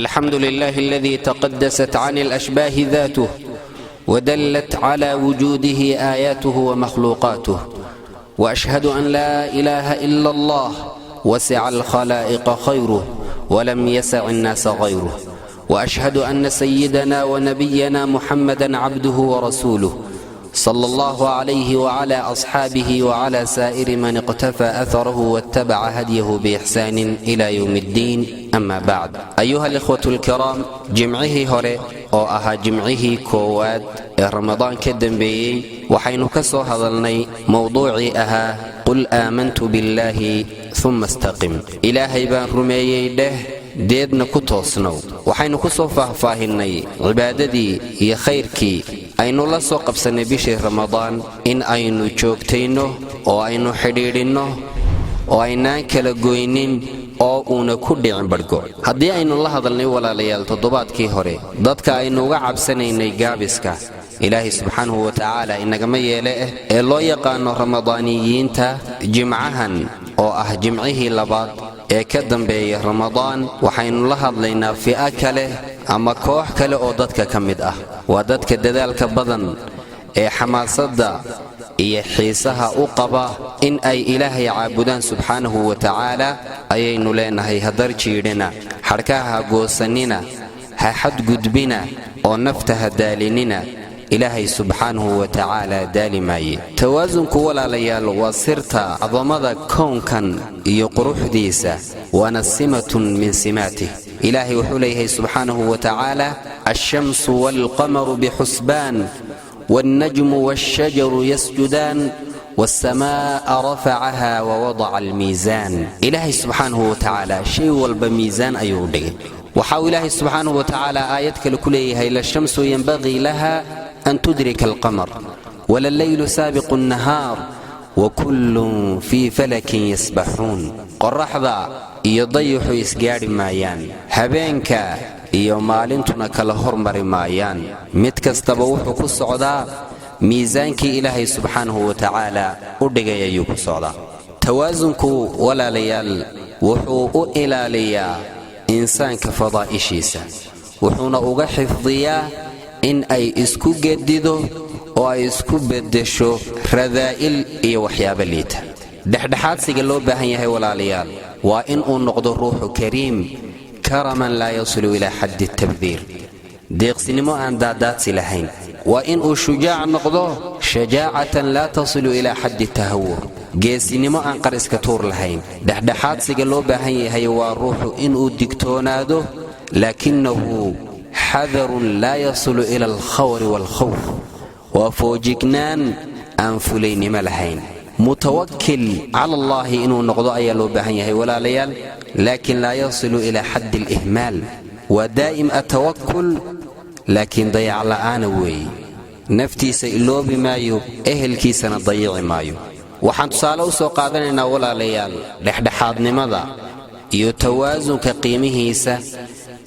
الحمد لله الذي تقدست عن الأشباه ذاته، ودلت على وجوده آياته ومخلوقاته، وأشهد أن لا إله إلا الله وسع الخلائق خيره ولم يسع الناس غيره، وأشهد أن سيدنا ونبينا محمدا عبده ورسوله، صلى الله عليه وعلى أصحابه وعلى سائر من اقتفى أثره واتبع هديه بإحسان إلى يوم الدين. أما بعد، أيها الإخوة الكرام، jimcihii hore oo ahaa jimcihii koowaad ee Ramadaan ka dambeeyey, waxaynu ka soo hadalnay mowduucii ahaa "قل آمنت بالله ثم استقم", Ilaahay baan rumeeyey dheh, deedna ku toosnow. Waxaynu ku soo faahfaahinnay cibaadadii iyo khayrkii aynu la soo qabsannay bishii Ramadaan, in aynu joogtayno oo aynu xidhiidhinno oo aynaan kala goynin oo uuna ku dhicin badhgo. Haddii aynu la hadalnay, walaalayaal, toddobaadkii hore dadka aynu uga cabsanaynay gaabiska, Ilaahay subxaanahu wa tacaala inagama yeele ee loo yaqaano Ramadaaniyiinta, jimcahan oo ah jimcihii labaad ee ka dambeeya Ramadaan, waxaynu la hadlaynaa fi'o kale ama koox kale oo dadka ka mid ah. Waa dadka dadaalka badan ee xamaasadda iyo xiisaha u qaba in ay Ilaahay caabudaan subxaanahu wa tacaala. Ayaynu leenahay: hadar jiidhina, xadhkaha ha goosannina, ha xadgudbina oo nafta ha daalinina. Ilaahay subxaanahu wa tacaala daali maaye. Tawaasunku, walaalayaal, waa sirta cadamada kownkan iyo quruxdiisa, waana سمة من سماته. Ilaahay wuxuu leeyahay subxaanahu wa tacaala: "الشمس والقمر بحسبان، والنجم والشجر يسجدان، والسماء رفعها ووضع الميزان." Ilaahay subxaanahu wa tacaala shay walba miisaan ayuu u dhigay. Waxa uu Ilaahay subxaanahu wa tacaala aayad kale ku leeyahay: "لا الشمس ينبغي لها أن تدرك القمر ولا الليل سابق النهار وكل في فلك يسبحون." Qorraxda iyo dayuxu isgaadhi maayaan, habeenka iyo maalintuna kala hormari maayaan. Mid kastaba wuxuu ku socdaa miisaankii Ilaahay subxaanahu wa tacaala u dhigay ayuu ku socdaa. Tawaasunku, walaalayaal, wuxuu u ilaaliyaa insaanka fadaa'ishiisa, wuxuuna uga xifdiyaa in ay isku gedido oo ay isku beddesho radaa'il iyo waxyaabo liita. Dhexdhexaadsiga loo baahan yahay, walaalayaal, waa in uu noqdo ruuxu kariim كرما لا يصل إلى حد التبذير, deeqsinimo aan daadaadsi lahayn. Waa in uu shujaac noqdo شجاعة لا تصل إلى حد التهور, geesinimo aan qariska tuur lahayn. Dhexdhexaadsiga loo baahan yahay waa ruuxu inuu digtoonaado, لكنه حذر لا يصل إلى الخور والخوف, waa foojignaan aan fulaynimo lahayn. Mutawakil cala Allaahi inuu noqdo ayaa loo baahan yahay, walaalayaal, laakiin لا يصل إلى حد الإهمال. Waa daa'im atawakul, laakiin dayacla'aana weeye. Naftiisa iloobi maayo, ehelkiisana dayici maayo. Waxaan tusaale u soo qaadanaynaa, walaalayaal, dhexdhexaadnimada iyo tawaasunka qiimihiisa,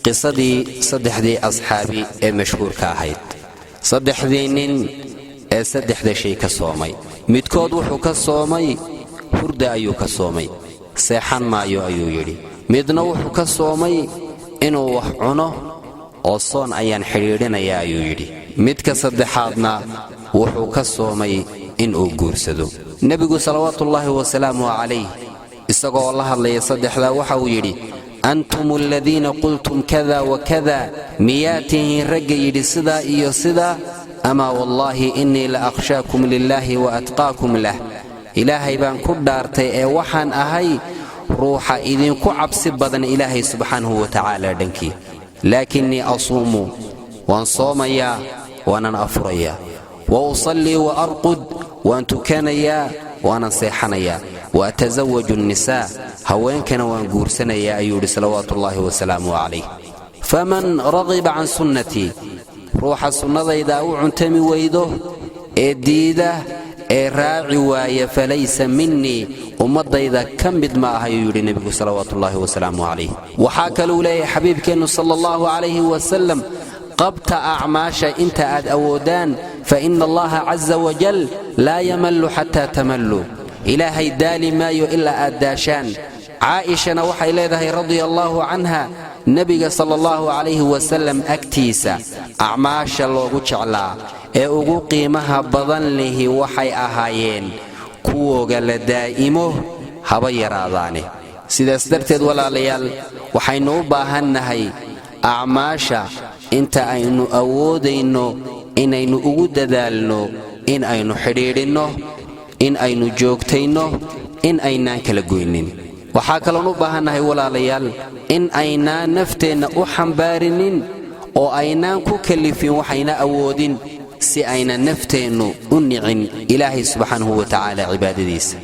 qisadii saddexdii asxaabi ee mashhuurka ahayd, saddexdii nin ee saddexda shay ka soomay. Midkood wuxuu ka soomay hurda ayuu ka soomay, seexan maayo ayuu yidhi. Midna wuxuu ka soomay inuu wax cuno oo soon ayaan xidhiidhinayaa ayuu yidhi. Midka saddexaadna wuxuu ka soomay inuu guursado. Nebigu salawaatuullaahi wasalaamu calayh, isagoo la hadlaya saddexdaa, waxa uu yidhi: "أنتم الذين قلتم كذا وكذا." Miyaa tihiin ragga yidhi sidaa iyo sidaa? "أما والله إني لأخشاكم لله وأتقاكم له." Ilaahay baan ku dhaartay ee waxaan ahay ruuxa idinku cabsi badan Ilaahay subxaanahu wa tacaala dhankii. "لكني أصوم," waan soomayaa waanan afurayaa, "وأصلي وأرقد," waan tukanayaa waanan seexanayaa, "وأتزوج النساء," haweenkana waan guursanayaa ayuu yidhi salawaatuullaahi wasalaamu calayh. "فمن رغب عن سنتي," ruuxa sunnadayda u cuntami weydo ee diida ee raaci waaya, "فليس مني," ummaddayda ka mid ma ah ayuu yidhi nebigu salawaatuullaahi wasalaamu calayh. Waxaa kaluu leeyahay xabiibkeennu sala Allahu calayhi wasalam: "Qabta acmaasha inta aad awoodaan, فإن الله عز وجل لا يمل حتى تملوا." Ilaahay daali maayo ilaa aad daashaan. Caa'ishana waxay leedahay, radia allaahu canha. Nebiga sala allahu calayhi wasalam agtiisa acmaasha loogu jeclaa ee ugu qiimaha badan lihi waxay ahaayeen kuwooga la daa'imo, haba yaraadaane. Sidaas darteed, walaalayaal, waxaynu u baahannahay acmaasha inta aynu awoodayno inaynu ugu dadaalno, in aynu xidhiidhinno, in aynu joogtayno, in aynaan kala goynin. Waxaa kaloon u baahannahay, walaalayaal, in aynaan nafteenna u xambaarinin oo aynaan ku kallifin waxayna awoodin, si ayna nafteennu u nicin Ilaahay subxaanahu wa tacaala cibaadadiisa.